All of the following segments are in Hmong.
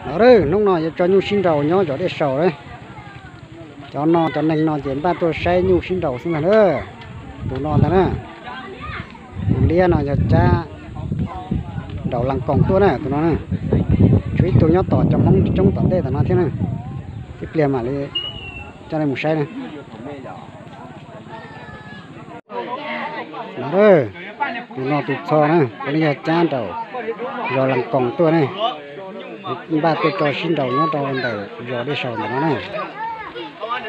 Hnub no yuav tso nyuj sib nraus nyob zos Dej Saus lawm. Cov no cov neeg no ces npaj tuaj saib nyuj sib nraus xwb ntag na. Tus no ntag na, tus liab no yog cab nraus las koos tuaj na tus no na. Tshuav ib tug nyob tom cov Hmoob coob tom ntej tom no thiab na. Ib pliag mam li coj nej mus saib na. No, tus no tus txho na, tus no yog cab nraus zos las koos tuaj ne. Npaj tuaj tso sib nraus nyob rau ntawm zos Dej Saus ntawm no na.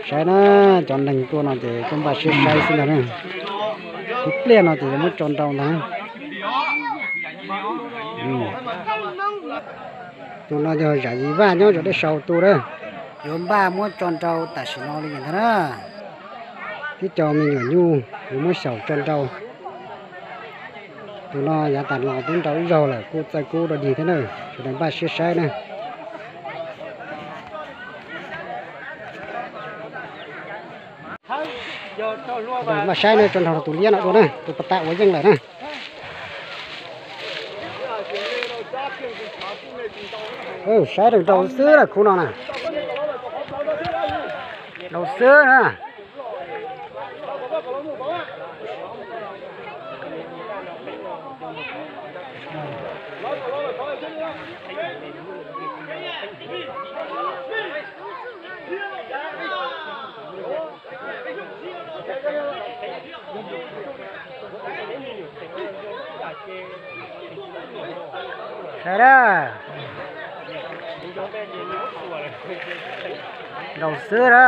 Saib na, cov neeg tuaj no ces tuaj npaj siab saib xwb ntag na. Ib pliag no ces yuav muab tso nraus ntag. Tus no yog Zam Yis Vaj nyob zos Dej Saus tus na. Yuav npaj muab tso nraus tam sim no li ntag na. Tib co me nyuam nyuj yuav muab xyaum tso nraus. Tus no yav tas los twb nraus ib zaug lawm kuj txawj kub dog dig thiab na, sawv daws npaj siab saib na. Npaj saib na, tso nraus tus liab no dua na, tus pas tas ua yeej lawm na. Saib nraus xwb na, khub no na. Nraus xwb na. Saib na. Nraus xwb na.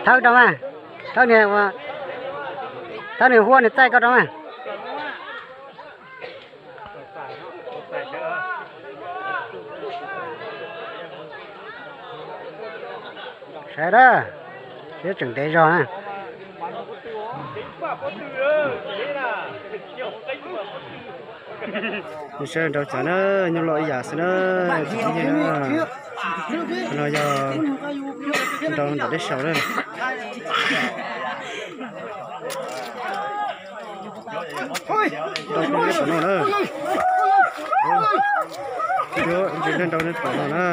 Thawb rau mas, thawb niag, thawb niag huab niag txaij koj rau mas. Saib na, siab tseem ntev zog na. Saib nraus tsav na, nyuj loj ib yam xwb na. Qhov no yog nraus ntawm Dej Saus na. Nraus neb pom no na. Nraus neb pom no na.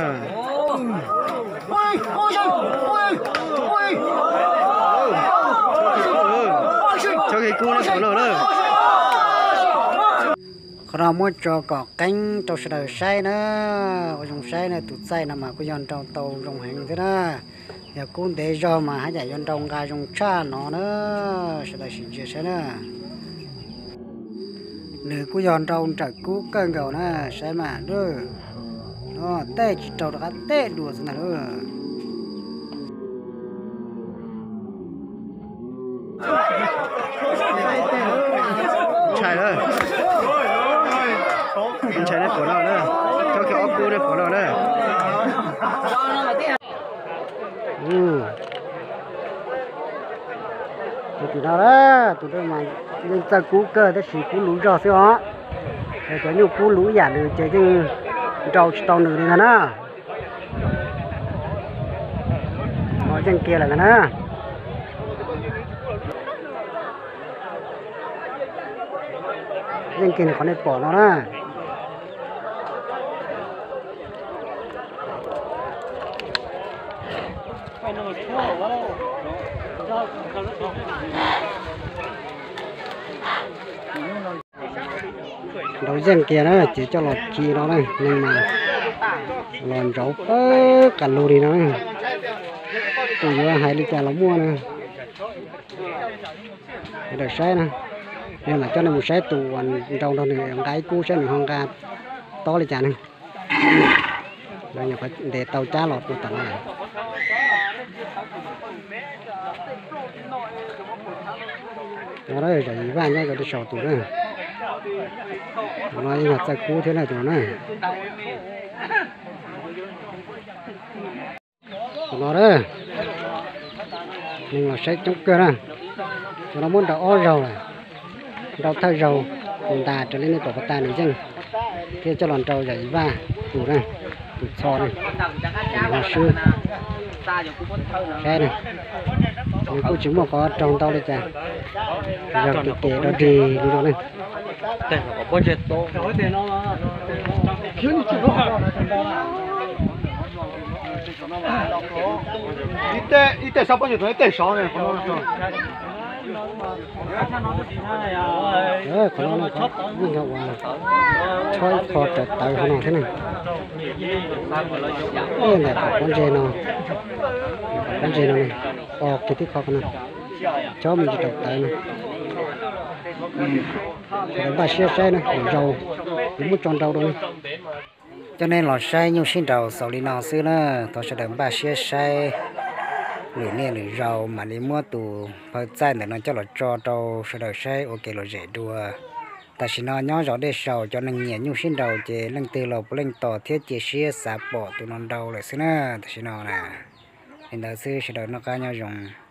Txhob kub neb pom no na. Qhov no muab tso kom qeeb rau sawv daws saib na. Ua zoo saib na, tus txaij no mas kuj yog nraus tau zoo heev thiab na. Yog kub ntev zog mas haj yam yuav nraus nqa zoo tshaj no na. Sawv daws sim ntsia saib na. Nws kuj yog nraus nrawm kub kawg nkaus na, saib mas. Tej tsis rau rov qab tej dua xwb ntag lauj. Ntshai, ntshai nej pom no na, txhob kub ob kub nej pom no na. Tus no, tus no mas yeej txawj kub kawg tab sis kub luv zog xwb os. Cov nyuj kub luv ib yam nws ces yeej nraus tsis tau nws li ntag na. Yeej kiag lawm ntag na. Yeej kiag nws qhov nej pom no na. Nraus yeej kiag na, ces coj los khi no na, neeg mas los ntsauv pawg qas lug li no. Tus yuav hais li cas los muaj na. Sawv daws saib na, yog mam coj nej mus saib tus uas nraus nrog nws nqa ib kub saib nws ho nqa tob li cas na. Lawv nyuam qhuav ntes tau cab los tua tom no lawm. No Zam Yis Vaj nyob zos Dej Saus tus na. Tus no yeej yog txawj kub thiab na tus no na. Tus no na, neeg los saib coob kawg na. Tus no muab nraus ob zaug lawm, nraus thawj zaug tus ntas raws li nej pom puas tas nws yeej thiaj coj los nraus Zam Yis Vaj tus na, tus txho na, tus ho swb. Saib na, Nws kuj tsis muaj qhov raug ntau li cas, yog kev kev dog dig li no ne. Ib tej sab pob nyuam ib tej sov. Qhov no yeej yog uas chob ib qho raws tawv qhov no thiab ne. Ntawm qhov pob ntseg no, qhov pob ntseg no, o kiag tib qho qhov no, chob me ntsis raws tawv no. Sawv daws npaj siab saib na, lwm zaus kuv muab tso nrau rau ne. Coj nej los saib nyuj sib nraus xaus li no xwb na. Thov sawv daws npaj siab saib, lwm niaj lwm zaus mam li muab tus phawj txaij ntawm no coj los tso rau sawv daws saib ua kev lom zem dua. Tam sim no nyob zos Dej Saus cov neeg nyiam nyuj sib nraus ces leej twg los puav leej tos thiab cia siab xav pom tus no nrau lawm xwb na. Tam sim no na, li ntawd xwb, sawv daws noj qab nyob zoo.